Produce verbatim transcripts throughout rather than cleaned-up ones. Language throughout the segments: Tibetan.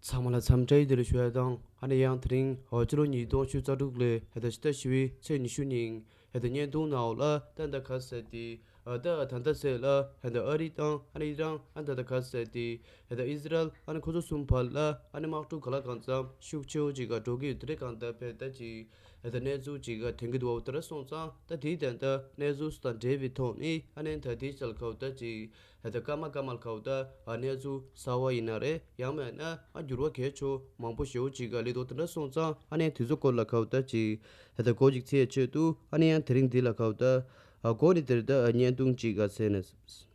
ཚང་མ་ལ་འཚམས་འདྲི་བདེ་ལེགས་ཞུ་ཡ་དང་། ཨ་ནི་ཡང་དེ་རིང་ཨ་ཕྱི་ལོ་ཉིས་སྟོང་ཉི་ཤུ་རྩ་དྲུག་ལོའི་ཨ་ད་ཕྱི་ཟླ་བཞི་པའི་ཚེས་ཉི་ཤུ་ཉིན་ཨ་ད་བརྙན་ཐུང་ནང་ལ་ད་ད་ག་ཟེར་ཏེ་ཨ་ད་ད་ད་ཟེར་ལ་ཨ་ད་ཨ་རི་དང་ཨ་ནི་ཨི་རན་ཨ་ད་ད་ག་ཟེར་ཏེ་ཨ་ད་ཨི་ཟི་རལ་ཨ་ནི་ཁོ་ཚོ་གསུམ་བར་ལ་ཨ་ནི་དམག་འཁྲུག་ག་ལ་གང་འཚམ་ཤུགས་ཆེ་བོ་ཅིག་ག་འགྲོ་གི་ཡོད། དེ་རེད་གང་ད་ཕེ་ད་ཅིག་ཨ་ད་གནས་ཚུལ་ཅིག་ག་ཐོན་གི་འདུག་བ། འོ་དེ་འདྲ་སོང་ཙང་ད་དེའི་དོན་དག་གནས་ཚུལ་དང་འབྲེལ་བའི་ཐོག་ནས་ཨ་ནི་ད་དེའི་ཆ་ལ་ཁ་བ་ད་ཅིག་ཨ་ད་སྐར་མ་སྐར་མ་ལ་ཁ་བ་ད་ཨ་གནས་ཚུལ་གསར་བ་ཡིན་ན་རེད། ཡང་མིན་ན་ཨ་འགྱུར་བ་གལ་ཆེ་མང་པོ་ཞེ་བོ་ཅིག་ག་སླེབས་འདུག་དེ་འདྲ་སོང་ཙང་ཨ་ནི་དེ་ཚོ་སྐོར་ལ་ཁ་བ་ད་ཅིག་ཨ་ད་གོ་ཅིག་ཚེས་ཆེད་དུ་ཨ་ནི་ཡང་དེ་རིང་འདི་ལ་ཁ་བ་ད་ཨ་གོ་ནི་དེར་ད་ཨ་བརྙན་ཐུང་ཅིག་ག་ཟེར་ནས།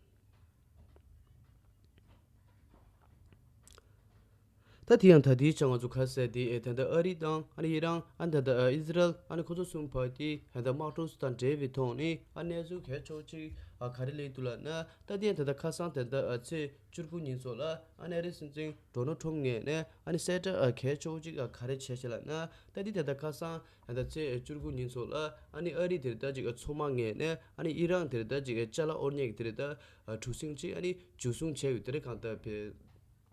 ད་དེ་ཡང་ད་དེའི་ཆ་ང་ཚོ་ག་ཟེར་དེ་ཨེ་ད་ལྟ་ཨ་རི་དང་ཨ་ནི་ཨི་རན་ཨ་ནི་ད་ལྟ་ཨི་ཟི་རལ་ཨ་ནི་ཁོ་ཚོ་གསུམ་བར་དེ་ཨེ་ད་དམག་འཁྲུག་དང་འབྲེལ་བའི་ཐོག་ནས་ཨ་གནས་ཚུལ་གལ་ཆེ་ཅིག་ཨ་ག་རེ་སླེབས་འདུག་ལབ་ན། ད་དེ་ཡང་ད་ལྟ་ཁ་སང་ད་ལྟ་ཨ་ཚེས་བཅུ་དགུ་ཉིན་ཚོ་ལ་ཨ་ནི་ཨ་རི་སྲིད་འཛིན་ཌོ་ནལ་ཊམ་ངོས་ནས་ཨ་ནི་གསལ་བསྒྲགས་ཨ་གལ་ཆེ་ཅིག་ཨ་ག་རེ་བྱས་ཤག་ལབ་ན། ད་དེ་ད་ལྟ་ཁ་སང་ད་ལྟ་ཚེས་བཅུ་དགུ་ཉིན་ཚོ་ལ་ཨ་ནི་ཨ་རི་དེར་ད་ཅིག་ཨ་མཚོ་དམག་ངོས་ནས་ཨ་ནི་ཨི་རན་དེར་ད་ཅིག་ཨ་ཅ་ལག་དབོར་མཁན་གྱི་དེར་ད་ཨ་གྲུ་གཟིངས་ཅིག་ཨ་ནི་འཇུ་བཟུང་བྱས་ཡོད། དེ་རེད་གང་ལྟར་བས།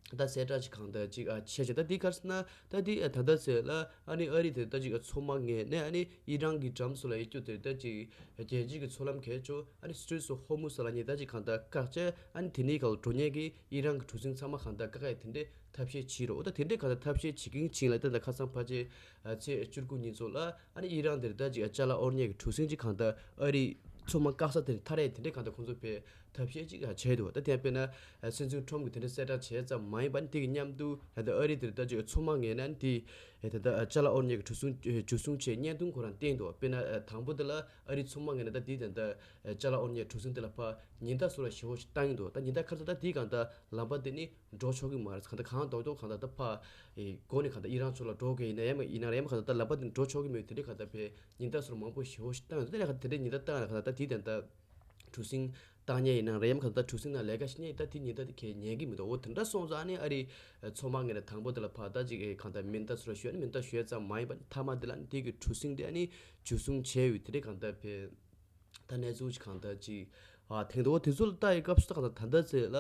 ད་གསལ་བསྒྲགས་ཅིག་གང་ལྟར་ཅིག་ཨ་བྱས་བྱས། ད་འདི་ག་རེ་ཟེར་ན་ད་འདི་ཨ་ད་ལྟ་ཟེར་ལ་ཨ་ནི་ཨ་རི་དེ་ད་ཅིག་ཨ་མཚོ་དམག་ངོས་ནས་ཨ་ནི་ཨི་རན་གྱི་འགྲམ་སུ་ལ་ཡོད་རྒྱུ་དེ་ད་ཅིག་རྒྱལ་སྤྱིའི་གི་མཚོ་ལམ་གལ་ཆེ་ཨ་ནི་Straits of Hormuz ལབ་མཁན་ད་ཅིག་གང་ལྟར་བཀག་བྱས། ཨ་ནི་དེ་ནས་ག་ལ་འགྲོ་མཁན་གྱི་ཨི་རན་གྱི་གྲུ་གཟིངས་ཚང་མ་གང་ལྟར་བཀག་ཡ་དེ་འདྲའི་ཐབས་ཤེས་བྱས་རོགས། ད་དེ་འདྲའི་གང་ལྟར་ཐབས་ཤེས་བྱེད་ཀྱིན་བྱིན་ལ་ད་ད་ཁ་སང་ཕལ་ཆེར་ཨ་ཚེས་བཅུ་དགུ་ཉིན་ཚོ་ལ་ཨ་ནི་ཨི་རན་དེར་ད་ཅིག་ཨ་ཅ་ལག་དབོར་མཁན་གྱི་གྲུ་གཟིངས་ཅིག་གང་ལྟར་ཨ་རི་མཚོ་དམག་བཀག་ས་དེ་ནས་ཐར་ཡ་དེ་འདྲའི་གང་ལྟར་ཁོང་ཚོ་ཕའི་ཐབས་ཤེས་ཅིག་བྱས་འདུག་ད་དེ་ཡང་དཔེར་ན་སྲིད་འཛིན་ཁྲོམ་གྱིས་དེ་འདྲ་གསལ་བསྒྲགས་བྱས་ཙམ་མ་ཡིན་པ་ནི་དེ་གི་མཉམ་དུ་ད་ལྟ་ཨ་རི་དེར་ད་ཅིག་མཚོ་དམག་ངོས་ནས་དེ་ད་ལྟ་ཅ་ལག་དབོར་མཁན་གྱི་གྲུ་གཟིངས་གྲུ་གཟིངས་བྱས་བརྙན་ཐུང་ཁོ་རང་བསྟན་འདུག་དཔེར་ན་དང་པོ་དེ་ལ་ཨ་རི་མཚོ་དམག་ངོས་ནས་ད་དེ་ད་ལྟ་ཅ་ལག་དབོར་མཁན་གྲུ་གཟིངས་དེ་ལ་ཕར་ཉེན་བརྡ་བཟོ་ར་ཞེ་བོ་ཞིག་བཏང་གི་འདུག་ད་ཉེན་བརྡ་ག་རེ་ཟེར་ད་དེའི་སྒང་ད་ལམ་པ་དེ་ནི་འགྲོ་ཆོག་གི་མ་རེད། གང་ལྟར་གང་མདོག་མདོག་གང་ལྟར་ད་ཕར་སྒོ་ནས་གང་ལྟར་ཨི་རན་ཕྱོགས་ལ་འགྲོ་དགོས་ཡིན་ན་ཡང་ཡིན་ན་རེད། ཡང་གང་ལྟར་ད་ལམ་པ་དེ་ནི་འགྲོ་ཆོག་གི་མེད། དེ་འདྲའི་གང་ལྟར་བས་ཉེན་བརྡ་སོགས་མང་པོ་ཞེ་པོ་ཞིག་བཏང་ཡོད། དེ་ནས་དེ་འདྲའི་ཉེན་བརྡ་བཏང་ན་གང་ལྟར་ད་དེའི་དོན་དག་གྲུ་གཟིངས་བཏང་ཉེན་ཡིན་ན་རེད། ཡང་གང་ལྟར་གྲུ་གཟིངས་ནང་ལས་ཀ་བྱེད་ཉེན་ད་དེ་ཉེན་བརྡ་དེ་གས་ཉན་གི་མི་འདུག་འོ་དེ་འདྲ་སོང་ཙང་ཨ་ནི་ཨ་རི་མཚོ་དམག་ངོས་ནས་དང་པོ་དེ་ལ་ཕར་ད་ཅིག་གང་ལྟར་མེ་མདའ་ཚུར་ཞུས། ཨ་ནི་མེ་མདའ་ཞུས་ཙམ་མ་ཡིན་པ་མཐའ་མ་དེ་ལ་ཨ་ནི་དེ་གི་གྲུ་གཟིངས་དེ་ཨ་ནི་འཇུ་བཟུང་བྱས་ཡོད། དེ་འདྲའི་གང་ལྟར་བས། ད་གནས་ཚུལ་ཅིག་གང་ལྟར་ཅིག་ཨ་ཐེངས་དུ་འོ་དེ་ཚོ་ལ་ལྟ་ཡི་སྐབས་སུ་ད་གང་ལྟར་ད་ལྟ་ཚེ་ལ་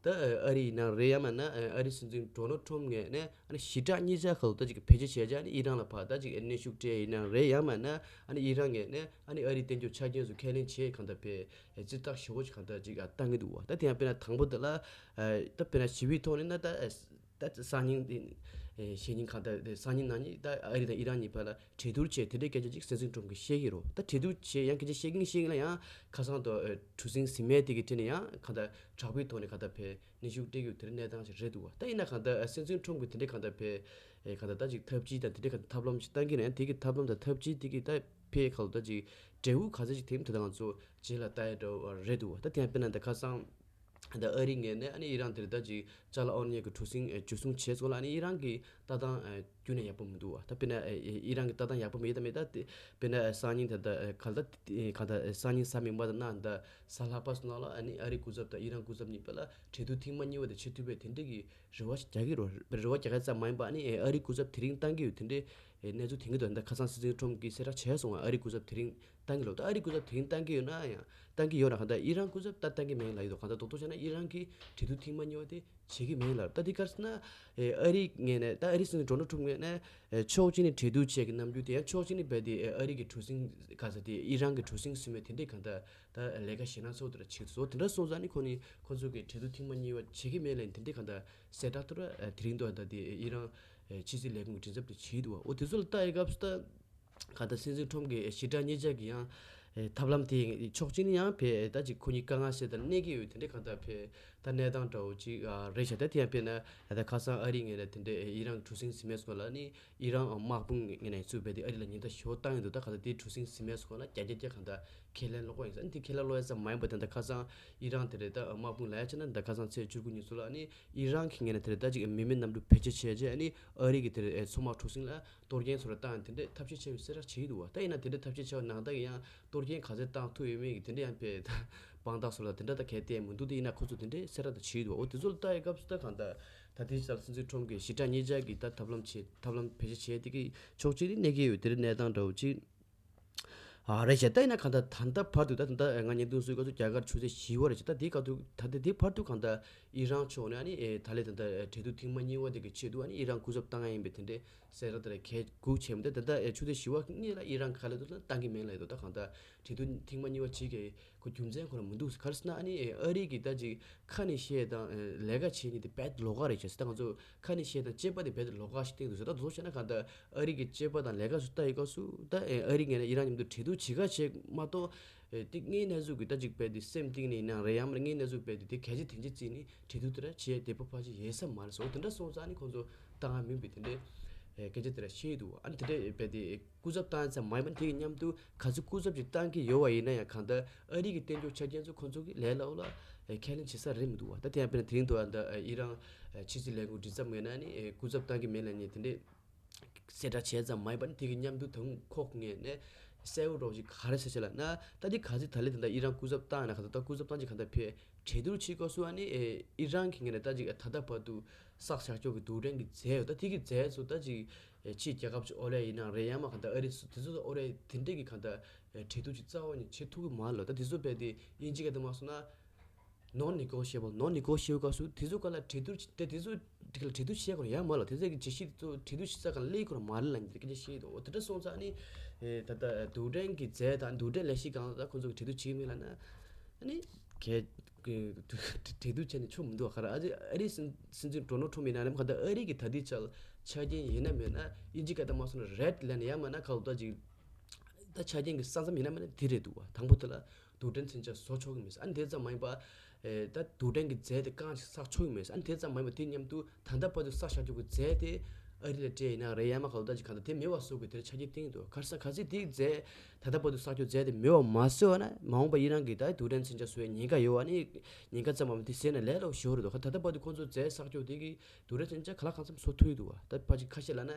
ད་ཨ་རི་ཡིན་ན་རེད། ཡང་མིན་ན་ཨ་རི་སྲིད་འཛིན་ཌོ་ནལ་ཊམ་ངོས་ནས་ཨ་ནི་ཞི་དྲག་གཉིས་ཆ་ཁག་ད་ཅིག་བེད་སྤྱོད་བྱས་རྗེས་ཨ་ནི་ཨི་རན་ལ་ཕར་ད་ཅིག་གནོན་ཤུགས་སྤྲད་ཡིན་ན་རེད། ཡང་མིན་ན་ཨ་ནི་ཨི་རན་ངོས་ནས་ཨ་ནི་ཨ་རི་བསྟན་རྒྱུ་ཆ་རྐྱེན་ཚོ་ཁས་ལེན་བྱས་གང་ལྟར་བས་རྩིས་རྟགས་ཞེ་བོ་ཅིག་གང་ལྟར་ཅིག་བཏང་གི་འདུག་བ། ད་དེ་ཡང་དཔེར་ན་དང་པོ་དེ་ལ་ད་དཔེར་ན་ཞི་བའི་ཐོག་ནས་ན་ད། ད་སང་ཉིན་དེ་ཨེ་གཞེས་ཉིན་གང་ལྟར་དེ་སང་ཉིན་གནངས་ཉིན་ད་ཨ་རི་དང་ཨི་རན་གཉིས་བར་ལ་གྲོས་བསྡུར་བྱས་དེ་འདྲའི་སྐད་ཆ་ཅིག་སྲིད་འཛིན་ཁྲོམ་གྱིས་བཤད་ཀྱི་རེད། ད་གྲོས་བསྡུར་བྱས་ཡང་སྐད་ཆ་བཤད་ཀྱིན་བཤད་ཀྱིན་ལ་ཡང་ཁ་སང་དུ་ཨེ་གྲུ་གཟིངས་ཟིན་མེད་དེ་གི་དེ་ནས་ཡང་གང་ལྟར་དྲག་པོའི་ཐོག་ནས་གང་ལྟར་བས་གནོན་ཤུགས་སྤྲད་ཀྱི་ཡོད། དེ་འདྲའི་གནས་སྟངས་ཅིག་རེད་འདུག་བ། ད་ཡིན་ན་གང་ལྟར་ཨེ་སྲིད་འཛིན་ཁྲོམ་གྱིས་དེ་འདྲའི་གང་ལྟར་བས་ཨེ་གང་ལྟར་ད་ཅིག་ཐབས་ཇུས་དང་དེ་འདྲའི་གང་ལྟར་ཐབས་ལམ་ཅིག་བཏང་གི་ན་ཡང་དེ་གི་ཐབས་ལམ་དང་ཐབས་ཇུས་དེ་གི་ད་ཕའི་ཁ་ལ་ད་ཅིག་འབྲས་བུ་ག་ཚད་ཅིག་ཐེབས་དེ་ད་ང་ཚོ་རྗེས་ལ་ལྟ་ཡ་འདྲ་བོ་རེད་འདུག་བ། ད་དེ་ཡང་དཔེར་ན་ད་ཁ་སང་། ད་ཨ་རི་ངོས་ནས་ཨ་ནི་ཨི་རན་དེར་ད་ཅིག་ཅ་ལག་དབོར་མཁན་གྱི་གྲུ་གཟིངས་ཨེ་འཇུ་བཟུང་བྱས་སོང་ལ། ཨ་ནི་ཨི་རན་གྱི་ལྟ་སྟངས་ཨེ་ཁྱོན་ནས་ཡག་པོ་མི་འདུག་བ། ད་དཔེར་ན་ཨེ་ཨི་རན་གྱི་ལྟ་སྟངས་ཡག་པོ་མེད་ད་མེད་ད་དེ་དཔེར་ན་ཨེ་སང་ཉིན་ད་ད་ཨེ་ག་ད་ཨེ་ག་ད་ཨེ་སང་ཉིན་གཟའ་མིག་དམར་དང་གནངས་ད་གཟའ་ལྷག་པ་སོང་ལ་ཨ་ནི་ཨ་རི་སྐུ་ཚབ་དང་ཨི་རན་སྐུ་ཚབ་གཉིས་བར་ལ་གྲོས་བསྡུར་ཐེངས་མ་གཉིས་པ་དེ་བྱེད་ཐུབ་པའི་དེ་འདྲ་གི་རེ་བ་ཞིག་རྒྱག་གི་རེད། རེ་བ་རྒྱག་ཡ་ཙམ་མ་ཡིན་པ་ཨ་ནི་ཨེ་ཨ་རི་སྐུ་ཚབ་དེ་རིང་བཏང་གི་ཡོད་དེ་འདྲའི་ཨེ་གནས་ཚུལ་ཐོན་གྱི་འདུག་ད་ཁ་སང་སྲིད་འཛིན་ཁྲོམ་གྱིས་གསལ་བསྒྲགས་བྱས་སོང་བ། ཨ་རི་སྐུ་ཚབ་དེ་རིང་བཏང་གི་ལོ། ད་ཨ་རི་སྐུ་ཚབ་དེ་རིང་བཏང་གི་ཡོད་ན་ཡང་བཏང་གི་ཡོད་ན་གང་ལྟར་ཨི་རན་སྐུ་ཚབ་ད་བཏང་གི་མེད་ལབ་ཡོད། གང་ལྟར་རྡོག་རྡོག་བྱས་ན་ཨི་རན་གྱིས་གྲོས་བསྡུར་ཐེངས་མ་གཉིས་པ་དེ་བྱེད་ཀྱི་མེད་ལབ། ད་དེ་ག་རེ་ཟེར་ན་ཨེ་ཨ་རི་ངོས་ནས་ད་ཨ་རི་སྲིད་འཛིན་ཌོ་ནལ་ཁྲམ་ངོས་ནས་ཨེ་ཕྱོགས་གཅིག་ནས་གྲོས་བསྡུར་བྱེད་ཀྱི་རྣམ་འགྱུར་དེ་ཡང་ཕྱོགས་གཅིག་ནས་རྦད་དེ་ཨེ་ཨ་རི་གི་གྲུ་གཟིངས་ག་ས་དེ་ཨི་རན་གྱི་གྲུ་གཟིངས་ཟིན་མེད་དེ་འདྲས་གང་ལྟར་ད་ལས་ཀ་ཞེད་སྣང་ཚ་པོ་དེ་འདྲ་བྱེད་ཀྱི་འདུག་དེ་འདྲ་སོང་ཙང་ནི་ཁོ་ནི་ཁོ་ཚོ་གི་གྲོས་བསྡུར་ཐེངས་མ་གཉིས་པ་བྱེད་ཀྱི་མེད་ལབ་དེ་འདྲས་གང་ལྟར་གསལ་བསྒྲགས་ཐོག་ལ་དེ་རིང་དུ་ད་དེ་ཨི་རན་ཕྱི་སྲིད་ལས་ཁུངས་ཀྱི་མགྲིན་ཚབ་དེ་བྱེད་འདུག་འོ་དེ་ཚོ་ལ་ལྟ་ཡི་སྐབས་སུ་ད་གང་ལྟར་སྲིད་འཛིན་ཁྲོམ་གྱི་ཞི་དྲག་གཉིས་ཆ་གི་ཡང་ཐབས་ལམ་དེ་ཕྱོགས་གཅིག་ནས་ཡང་བས་ད་ཅིག་ཁོ་གཉིས་དཀའ་ངལ་སེལ་ཐབས་གནས་ཀྱི་ཡོད་དེ་འདྲས་གང་ལྟར་བས་ད་གནས་སྟངས་འདྲ་བོ་ཅིག་རེད་ཤག་ད་དེ་ཡང་དཔེར་ན་ད་ཁ་སང་ཨ་རི་ངོས་ནས་དེ་འདྲས་ཨི་རན་གྲུ་གཟིངས་ཟིན་མེད་སྐོར་ལ་ནི་ཨི་རན་དམག་དཔུང་ངོས་ནས་ཚུད་པའི་དེ་ཨ་རི་ལ་ཉེན་བརྡ་ཞེ་པོ་བཏང་ཡོད་འདུག་ད་གང་ལྟར་དེའི་གྲུ་གཟིངས་ཟིན་མེད་སྐོར་ལ་བརྒྱ་ཆ་བརྒྱ་གང་ལྟར་ཁས་ལེན་ལོག་པ་ཡིན་ས་ནི་དེ་ཁས་ལེན་ལོག་ཡ་ཙམ་མ་ཡིན་པ་དེ་འདྲ་ཁ་སང་ཨི་རན་དེ་རེད་ད་དམག་དཔུང་ལ་ཡ་བྱས་ན་འདི་ག་ས་ཚེས་བཅུ་དགུ་ཉིན་ཚོ་ལ་ནི་ཨི་རན་གྱི་ངོས་ནས་དེ་རེད་ད་ཅིག་མི་མེད་གནམ་གྲུ་བེད་སྤྱོད་བྱས་རྗེས་ནི་ཨ་རི་གི་དེ་རེད་མཚོ་དམག་གྲུ་གཟིངས་ལ་གཏོར་སྐྱོན་ཚོ་ལ་བཏང་དེ་འདྲས་ཐབས་ཤེས་ཆེ་བའི་གསལ་བསྒྲགས་བྱེད་ཀྱི་འདུག་བ། ད་ཡིན་ན་དེ་འདྲས་ཐབས་ཤེས་ཆེ་བ་ནང་ལྟར་གྱི་ཡང་གཏོར་སྐྱོན་ག་ཚད་བཏང་ཐུབ་ཡོད་མེད་ཀྱི་དེ་འདྲས་ཡང་བས་ད་དཔང་རྟགས་ཚོ་ལ་དེ་འདྲ་ད་གལ་གཏད་མི་འདུག་དེ་ཡིན་ན་ཁོ་ཚོ་དེ་འདྲས་གསལ་བསྒྲགས་ད་བྱེད་ཀྱི་འདུག་བ། འོ་དེ་ཚོ་ལ་ལྟ་ཡི་སྐབས་སུ་ད་གང་ལྟར་ད་དེ་ཞག་སྲིད་འཛིན་ཁྲོམ་གྱི་ཞི་དྲག་གཉིས་ཆ་གི་ད་ཐབས་ལམ་བྱེད་ཐབས་ལམ་བེད་སྤྱོད་བྱས་དེ་གི་ཕྱོགས་གཅིག་ནས་གནས་ཀྱི་ཡོད་དེ་རེད་གནས་སྟངས་འདྲ་བོ་ཅིག་ཨ་རེད་བྱས། ད་ཡིན་ན་གང་ལྟར་ད་ལྟ་བར་དུ་ད་ད་ལྟ་ང་བརྙན་ཐུང་བཟོས་སྐབས་སུ་རྒྱ་གར་ཆུ་ཚོད་བཞི་པ་རེད་བྱས། ད་དེའི་སྐབས་དུ་ད་ལྟ་དེའི་བར་དུ་གང་ལྟར་ཨི་རན་ཕྱོགས་ནས་ཨ་ནི་ཨེ་ད་ལས་ད་ལྟ་ཨེ་འབྲེལ་གཏུག་ཐེངས་མ་གཉིས་པ་དེ་གི་ཆེད་དུ་ཨ་ནི་ཨི་རན་སྐུ་ཚབ་བཏང་ཡ་ཡིན་པའི་དེ་འདྲའི་གསལ་བསྒྲགས་དེ་ལ་གལ་སྒུག་བྱས་མི་འདུག་ད་ལྟ་ཨེ་ཆུ་ཚོད་བཞི་པ་སྔོན་ལ་ཨི་རན་ག་ལ་འདུག་ལ་བཏང་གི་མེད་ལ་ཡོད་དོ། ད་གང་ལྟར་འབྲེལ་གཏུག་ཐེངས་མ་གཉིས་པ་བྱེད་ཀྱི་ཁོ་རྒྱུ་མཚན་ཁོ་རང་མི་འདུག་ག་རེ་ཟེར་ན་ཨ་ནི་ཨེ་ཨ་རི་གི་ད་ཅིག་ཁ་ནས་བཤད་དང་ཨེ་ལས་ཀ་བྱེད་ནི་དེ་རྦད་ལོགས་ཀ་རེད་བྱས། ད་ང་ཚོ་ཁ་ནས་བཤད་དང་སྤྱོད་པ་དེ་རྦད་དེ་ལོགས་ཀ་ཞིག་བསྟན་འདུག་ཟེར། ད་དེ་ཚོ་བཤད་ན་གང་ལྟར་ཨ་རི་གི་སྤྱོད་པ་དང་ལས་ཀ་སུ་ལྟ་ཡི་སྐབས་སུ་ད་ཨེ་ཨ་རི་ངོས་ནས་ཨི་རན་མཉམ་དུ་འབྲེལ་གཏུག་བྱེད་ག་བྱེད་མ་གཏོགས་ཨེ་དེ་དངོས་གནས་ཚུགས་ཀྱི་ད་ཅིག་རྦད་དེ་སེམས་གཏིང་ནས་ཡིན་ན་རེད་ཡང་མིན་ན་དངོས་གནས་ཚུགས་རྦད་དེ་དེ་གལ་ཆེ་དེ་འདྲ་བརྩིས་ནས་འབྲེལ་གཏུག་དེ་འདྲ་བྱེད་བདེ་པོ་ཕལ་ཆེར་ཡོད་ས་མ་རེད་ཟེར། འོ་དེ་འདྲ་སོང་ཙང་ཨ་ནི་ཁོང་ཚོ་བཏང་ཡ་མིན་པའི་དེ་འདྲའི་ཨེ་སྐད་ཆ་དེ་འདྲ་བཤད་འདུག་ཨ་ནི་དེ་འདྲ་རྦད་དེ་སྐུ་ཚབ་བཏང་ཡ་ཙམ་མ་ཡིན་པ་དེ་གི་མཉམ་དུ་ག་ཚོད་སྐུ་ཚབ་ཅིག་བཏང་གི་ཡོད་པ་ཡིན་ན་ཡང་གང་ལྟར་ཨ་རི་གི་བསྟན་བཅོས་ཆ་རྐྱེན་ཚོ་ཁོང་ཚོ་གི་ལས་སླ་པོ་ལ་ཨེ་ཁས་ལེན་བྱེད་ས་རེད་མི་འདུག་བ། ད་དེ་ཡང་དཔེར་ན་དེ་རིང་དུ་ཨ་ད་ཨེ་ཨི་རན་ཨེ་ཕྱི་སྲིད་ལས་ཁུངས་མགྲིན་ཚབ་ངོས་ནས་ནི་ཨེ་སྐུ་ཚབ་བཏང་གི་མེད་ལབ་ནས་དེ་འདྲས་གསལ་བསྒྲགས་བྱས་ཙམ་མ་ཡིན་པ་ནི་དེ་གི་མཉམ་དུ་ད་རུང་ཁོག་ངོས་ནས་གསལ་པོ་འདྲ་བོ་ཞིག་ག་རེ་ཟེར་བྱས་ལབ་ན། ད་དེ་ག་ཚོད་ད་ལས་ད་ལྟ་ཨི་རན་སྐུ་ཚབ་བཏང་ན་ག་ད་ད་སྐུ་ཚབ་བཏང་ཅིག་ག་ད་ཕེ་གྲོས་བསྡུར་བྱེད་སྐབས་སུ་ཨ་ནི་ཨེ་ཨི་རན་གི་ངོས་ནས་ད་ཅིག་ད་ལྟ་བར་དུ་བསགས་བཞག་ཆོག་གི་རྡུལ་ཕྲན་གི་རྫས་ཡོད། ད་དེ་གི་རྫས་ཚོ་ད་ཅིག་ཨེ་ཕྱིའི་རྒྱལ་ཁབ་ཅིག་ཨོ་ལེ་ཡིན་ན་རེད་ཡང་མ་ག་ད་ཨ་རི་སུ་དེ་ཚོ་ཨོ་ལེ་དེ་འདྲས་གི་ག་ད་ཨེ་གྲོས་བསྡུར་ཅིག་རྩ་བ་ནས་བྱེད་ཐུབ་གི་མ་ལོ། ད་དེ་ཚོ་རྦད་དེ་དབྱིན་ཇི་སྐད་དུ་མ་སོང་ན། Non negotiable, non negotiable སྐབས་སུ་དེ་ཚོ་ག་ལ་གྲོས་བསྡུར་དེ་དེ་ཚོ་དེ་ག་ལ་གྲོས་བསྡུར་བྱེད་དགོས་ཡང་མ་ལ་དེ་ཚོ་གི་ཇི་ཞིག་ཚོ་གྲོས་བསྡུར་བྱེད་ས་ག་ལ་སླེབས་དགོས་མ་རེད་ལ་ཉིན་དེ་སྐད་ཆ་བཤད་འདུག་འོ་དེ་འདྲ་སོང་ཙང་ནི་ད་ལྟ་རྡུལ་ཕྲན་གྱི་རྫས་དང་རྡུལ་ཕྲན་ལས་གཞི་སྒང་ལ་ཁོང་ཚོ་གི་གྲོས་བསྡུར་བྱེད་ཀྱི་མེད་ལ་ན་ནི་གས་གྲོས་བསྡུར་བྱས་ནས་ཆོག་མི་འདུག་ག་ར་ཨ་ཨ་རིའི་སྲིད་སྲིད་འཛིན་ཌོ་ནལ་ཊམ་ཡིན་ན་ནམ་ག་ད་ཨ་རི་གི་ད་ལྟའི་ཆར་ཆ་རྐྱེན་ཡིན་ན་མེད་ན་དབྱིན་ཇི་སྐད་ད་མ་སོང་ན་རེད་ལབ་ནས་ཡང་མ་ན་ག་ལ་ད་ཅིག་ད་ཆ་རྐྱེན་གྱི་ས་མཚམས་ཡིན་ན་མིན་ན་དེ་རེད་འདུག་བ། དང་པོ་དེ་ལ་རྡུལ་ཕྲན་མཚོན་ཆ་བཟོ་ཆོག་གི་མེད་ཟེར། ཨ་ནི་དེ་ཙམ་མ་ཡིན་པ། ཨེ་ད་རྡུལ་ཕྲན་གྱི་རྫས་དེ་གང་ཞིག་བསགས་ཆོག་གི་མེད་ཟེར། ཨ་ནི་དེ་ཙམ་མ་ཡིན་པ་དེ་མཉམ་དུ་ད་ལྟ་བར་དུ་བསགས་བཞག་རྒྱུ་གི་རྫས་དེ་ཨ་རི་ལ་སྤྲད་ཡིན་ན་རེད་ཡང་མ་ག་ལ་ད་ཅིག་གང་ལྟར་དེ་མེད་པ་བཟོ་དགོས་དེར་ཆ་རྐྱེན་བཏིང་འདུག་ག་རེ་ཟེར་ག་ཚོད་དེའི་རྫས་ད་ལྟ་བར་དུ་བསགས་རྒྱུ་རྫས་དེ་མེད་པ་མ་བཟོས་པ་ན་མ་འོངས་པ་ཨི་རན་གྱི་ད་རྡུལ་ཕྲན་མཚོན་ཆ་བཟོ་བའི་ཉེན་ཁ་ཡོད་པ་ནི་ཉེན་ཁ་ཙམ་མ་མིན་དེ་ཟེར་ན་ལས་སླ་པོ་ཞིག་རེད་འདུག་ད་ལྟ་བར་དུ་ཁོང་ཚོ་རྫས་བསགས་རྒྱུ་དེ་གི་རྡུལ་ཕྲན་མཚོན་ཆ་ག་ལ་གང་འཚམ་བཟོ་ཐུབ་ཀྱི་འདུག་བ། ད་ཕལ་ཆེར་ཁ་ཤས་ལ་ན།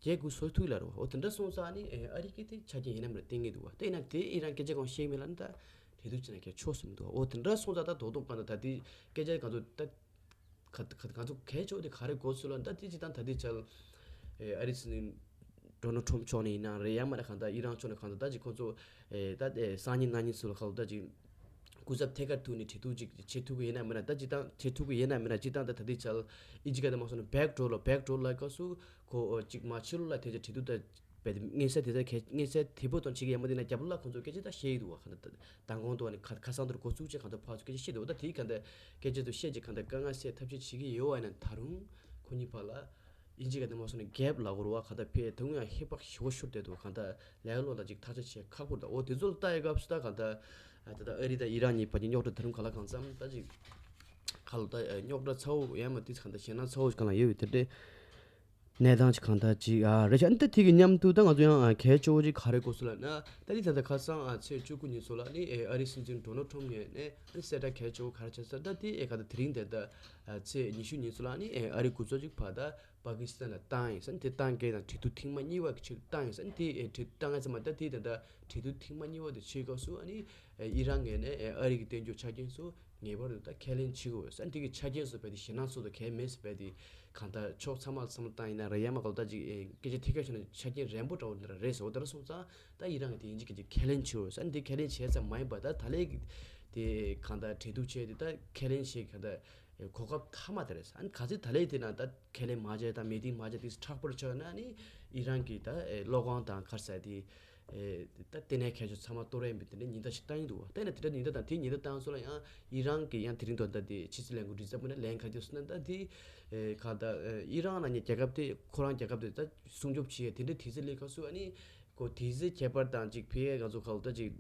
རྒྱལ་ཁུངས་སོ་ཐུག་ལ་རོ། འོ་དེ་འདྲ་སོང་ཙང་ནི་ཨ་རི་གི་དེ་ཆ་རྐྱེན་ཡིན་ན་མིན་ན་བཏིང་གི་འདུག་བ། དེ་ཡིན་ན་དེ་ཨི་རན་སྐད་ཆ་གང་བཤད་མེད་ལ་ནི་ད་གྲོས་བསྡུར་བྱས་ན་ཁྱད་ཆོག་སུ་མི་འདུག་བ། འོ་དེ་འདྲ་སོང་ཙང་ད་རྡོག་རྡོག་གང་ད་ད་དེ་སྐད་ཆ་གང་ཚོ་ད་ག་ག་གང་ཚོ་གལ་ཆོག་དེ་ག་རེ་གོ་ཚུལ་ལ་ད་དེ་ཅི་ད་ད་དེ་ཆལ་ཨ་རི་སི་ནི་ཌོ་ནལ་ཊམ་ཕྱོགས་ནས་ཡིན་ན་རེད་ཡང་མ་ན་གང་ད་ཨི་རན་ཕྱོགས་ནས་གང་ད་ད་ཅི་ཁོ་ཚོ་ད་སང་ཉིན་གནངས་ཉིན་སུ་ལ་གང་ད་ཅི། སྐུ་ཚབ་ཐད་ཀར་ཐུག་ནས་གྲོས་བསྡུར་ཅིག་བྱེད་ཐུབ་ཀྱི་ཡིན་ན་མིན་ན་ད་སྤྱི་བཏང་བྱེད་ཐུབ་ཀྱི་ཡིན་ན་མིན་ན་སྤྱི་བཏང་ད་ད་ལྟའི་ཆར་ཨིན་ཇི་སྐད་དུ་མ་སོང་ན་བེག་ཌོར་ལ་བེག་ཌོར་ལ་སྐབས་སུ་ཁོ་ཅིག་མ་ཕྱི་ལོགས་ལ་ཐད་ཀར་གྲོས་བསྡུར་ད་བས་ཏེ་མངོན་གསལ་དེ་ཚོ་གལ་མངོན་གསལ་དེ་པོ་དང་བྱེད་ཀྱི་ཡ་མ་དེ་ན་རྒྱབ་ལ་ཁོང་ཚོ་སྐད་ཆ་ད་བཤད་ཡི་འདུག་བ། ག་ད་མདང་དགོང་དུ་བ་ནི་ཁ་ཁ་སང་དུ་འགོ་བཙུགས་ཆེད་གང་ད་ཕར་ཚུར་སྐད་ཆ་བཤད་འདུག་ད་དེའི་གང་ད་སྐད་ཆ་དུ་བཤད་ཀྱི་གང་ད་དཀའ་ངལ་སེལ་ཐབས་ཤེས་བྱེད་ཀྱི་ཡོད་བ་ཡིན་ན་ད་རུང་ཁོ་གཉིས་བར་ལ། ཨིན་ཇི་སྐད་དུ་མ་སོང་ན་གེབ་ལབ་དགོས་རེད་བ། གང་ལྟར་ཕེ་དུང་ཡང་ཧེ་བག་ཞེ་པོ་ཤོར་བསྡད་འདུག་གང་ལྟར་ལས་ཀ་ལོ་ལ་ཅིག་ཐག་གཅོད་བྱེད་ཁག་པོ་རེད། འོ་དེ་ཚོ་ལ་ལྟ་ཡི་སྐབས་སུ་ད་གང་ལྟར་ད་ལྟ་ཨ་རི་དང་ཨི་རན་གཉིས་བར་གྱི་རྙོག་དྲ་ད་རུང་ག་ལ་གང་འཚམ་ད་ཅིག་ག་ལ་ད་རྙོག་དྲ་ཚ་བོ་ཡང་མ་དེ་གང་ལྟར་ཞེད་སྣང་ཚ་བོ་ཞིག་གང་ལ་ཡོད་པའི་དེ་འདྲའི་གནས་སྟངས་ཅིག་གང་ལྟར་ཅིག་ཨ་རེད་ཤག་ཨ་ནི་ད་དེ་གི་མཉམ་དུ་ད་ང་ཚོ་ཡང་གལ་ཆེ་བོ་ཅིག་ག་རེ་གོ་སོང་ལབ་ན་ད་ནི་ད་ལྟ་ཁ་སང་ཚེས་བཅུ་དགུ་ཉིན་ཚོ་ལ་ནི་ཨ་རི་སྲིད་འཛིན་ཌོ་ནལ་ཊམ་ངོས་ནས་ཨ་ནི་གསལ་བསྒྲགས་གལ་ཆེ་བོ་ག་རེ་བྱས་ཟེར་ད་དེ་ཨེ་ག་ད་དེ་རིང་དེ་ད་ཚེས་ཉི་ཤུ་ཉིན་ཚོ་ལ་ནི་ཨ་རི་འགོ་གཙོ་ཅིག་ཕ་ད། པ་ཀི་སི་ཐན་ལ་བཏང་ཡིན་ཟེར་ནས་དེ་བཏང་མཁན་དང་གྲོས་བསྡུར་ཐེངས་མ་གཉིས་པ་གི་ཆེད་དུ་བཏང་ཡིན་ཟེར་ནས་དེ་ཨེ་གྲོས་བཏང་ཡིན་ཟེར་མ་ད་དེ་ད་ལྟ་གྲོས་བསྡུར་ཐེངས་མ་གཉིས་པ་དེ་བྱེད་སྐབས་སུ་ཨ་ནི་ཨེ་ཨི་རན་ངོས་ནས་ཨེ་ཨ་རི་གི་བསྟན་བཅོས་ཆ་རྐྱེན་ཚོ་ངེས་པར་དུ་ད་ཁས་ལེན་བྱེད་དགོས་ཟེར་ནས་དེ་གི་ཆ་རྐྱེན་ཚོ་རྦད་དེ་ཞེད་སྣང་ཚོ་དང་གལ་མེད་ཟེར་རྦད་དེ་གང་ལྟར་ཕྱོགས་ཚང་མ་ལ་བསམ་བློ་བཏང་ཡིན་ན་རེད་ཡ་མ་ག་ལ་ད་ཅིག་ཨེ་སྐད་ཆ་ཐད་ཀར་བཤད་ན་ཆ་རྐྱེན་རན་པོ་འདྲ་བོ་འདི་འདྲ་རེད་ཟེར། འོ་དེ་འདྲ་སོང་ཙང་ད་ཨི་རན་གི་དེ་ཡིན་གཅིག་གི་ཁས་ལེན་བྱེད་དགོས་ཟེར་ནས་དེ་ཁས་ལེན་བྱས་ཙམ་མ་ཡིན་པ་ད་ད་ལས་ཀྱི་དེ་གང་ལྟར་གྲོས་བསྡུར་བྱས་དེ་ད་ཁས་ལེན་བྱས་གང་ལྟར། ཨེ་གོ་སྐབས་མཐའ་མ་དེ་རེད། ཨ་ནི་ག་ཚོད་ད་ལས་དེ་ན་ད་ཁས་ལེན་མ་བྱས་དང་མི་ཏིང་མ་བྱས་དེ་མཁྲེགས་པོར་ཆགས་ན་ནི་ཨི་རན་གྱི་ད་ཨེ་གློག་ཁང་དང་ག་རེ་ཟེར་དེ་ཨེ་ད་ལྟེ་གནས་མཁས་མཆོག་ཚང་མ་གཏོར་ཡ་ཡིན་པའི་དེ་འདྲའི་ཉེན་བརྡ་ཞིག་བཏང་ཡིན་འདུག་བ། ད་ཡིན་ན་དེ་འདྲ་ཉེན་བརྡ་དང་དེའི་ཉེན་བརྡ་བཏང་སོང་ལ་ཡང་ཨི་རན་གྱི་ཡང་དེ་རིང་དུ་ད་དེ་ཕྱི་སྲིད་ལས་ཁུངས་མགྲིན་ཚབ་ངོས་ནས་ལན་ག་རེ་བརྒྱབ་སོང་ན་ད་དེ་ཨེ་ག་ད་ཨེ་ཨི་རན་ནང་ཉེ་རྒྱལ་ཁབ་དེ་ཁོ་རང་རྒྱལ་ཁབ་དེ་ད་སྲུང་སྐྱོབ་བྱེད་ཡ་དེ་འདྲའི་དུས་ཚོད་སླེབས་སྐབས་སུ་ཨ་ནི། ཁོ་དུས་ཚོད་ཁྱད་པར་དང་ཅིག་ཕི་ཨེ་ང་ཚོ་ཁ་ལོ་ད་ཅིག་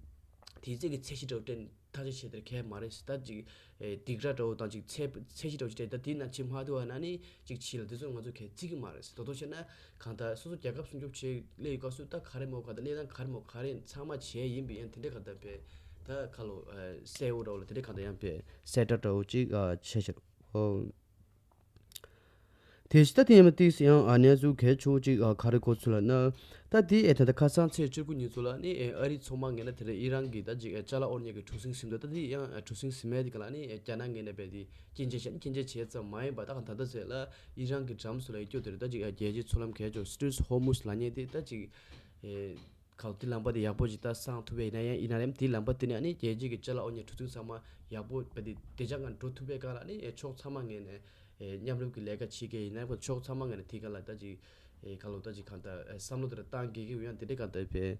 དུས་ཚོད་ཀྱི་ཚད་གཞི་འདྲ་བོ་སྤྲད་ཐག་གཅོད་བྱེད་དེར་གལ་མ་རེད་ཟེར། ད་ཅིག་ཨེ་སྡིགས་ར་འདྲ་བོ་དང་ཅིག་ཚད་ཚད་གཞི་འདྲ་བོ་ཞིག་སྤྲད་ད་དེ་ན་ཕྱིན་མ་ཐུབ་པ་ན་ནི་ཅིག་ཕྱི་ལ་དེ་ཚོ་ང་ཚོ་གལ་བརྩི་གི་མ་རེད་ཟེར། ད་དུང་བཤད་ན་གང་ལྟར་སོ་སོ་རྒྱལ་ཁབ་སྲུང་སྐྱོབ་བྱེད་སླེབས་ཡོད་སྐབས་སུ་ད་ག་རེ་མོ་ག་ད་གནས་སྟངས་ག་རེ་མོ་ག་རེ་ཚང་མ་བྱས་ཡིན་པའི་ཡང་དེ་འདྲ་ག་ད་བས་ད་ཁ་ལོ་ཨེ་གསལ་བོ་འདྲ་བོ་ལ་དེ་འདྲ་ག་ད་ཡང་བས་གསལ་བསྒྲགས་འདྲ་བོ་ཅིག་ཨ་བྱས་ཤག་ཨོ། དེ་ཕྱི་ད་དེ་ཡང་ཏིས་ཡང་ཨ་གནས་ཚུལ་གལ་ཆེ་བོ་ཅིག་ཨ་ག་རེ་གོ་ཚུལ་ལབ་ན། ད་དེ་ཨེ་ད་ལྟ་ཁ་སང་ཚེས་བཅུ་དགུ་ཉིན་ཚོ་ལ་ནི་ཨེ་ཨ་རི་ཚོང་པ་ངོས་ནས་དེ་རིང་ཨི་རན་གྱི་ད་ཅིག་ཨེ་ཅ་ལག་དབོར་གཉེར་གྱི་གྲུ་གཟིངས་ཟིན་འདུག་ད་དེ་ཡང་ཨེ་གྲུ་གཟིངས་ཟིན་མེད་དེ་ག་ལ་ནི་ཨེ་རྒྱ་ནག་ངོས་ནས་རྦད་དེ་སྐྱོན་བརྗོད་བྱས་ནི་སྐྱོན་བརྗོད་བྱས་ཙམ་མ་ཡིན་པ་ད་ག་ད་ལྟ་ཟེར་ལ་ཨི་རན་གྱི་འགྲམ་སུ་ལ་ཡི་སྐྱོ་དེ་རེད། ད་ཅིག་ཨེ་རྒྱལ་སྤྱིའི་མཚོ་ལམ་གལ་ཆེ་བ་སི་ཊྲེཊ་ཧོར་མུཛ་ལབ་མཁན་དེ་ད་ཅིག་ཨེ། ག་ལ་དེ་ལམ་པ་དེ་ཡག་པོ་ཞིག་ད་སང་ཐུབ་པ་ཡིན་ན་ཡང་ཡིན་ན་རེད། དེ་ལམ་པ་དེ་ནས་ཨ་ནི་རྒྱལ་སྤྱི་གི་ཅ་ལག་དབང་གཉེར་གྲུ་གཟིངས་ཚང་མ་ཡག་པོ་བྱས་ཏེ་བདེ་འཇགས་ངང་འགྲོ་ཐུབ་པའི་སྒང་ལ་ཨ་ནི་ཕྱོགས་ཚང་མ་ངོས་ནས་མཉམ་རུབ་ཀྱི་ལས་ཀ་བྱེད་མཁན་ཡིན་ན་ཕྱོགས་ཚང་མ་ངོས་ནས་དེ་སྒང་ལ་ད་ཅིག་ག་ལ་ད་ཅིག་གང་ལྟར་བསམ་བློ་དེ་འདྲ་བཏང་དགོས་ཀྱི་ཡོད། ཡང་དེ་འདྲའི་གང་ལྟར་བྱས་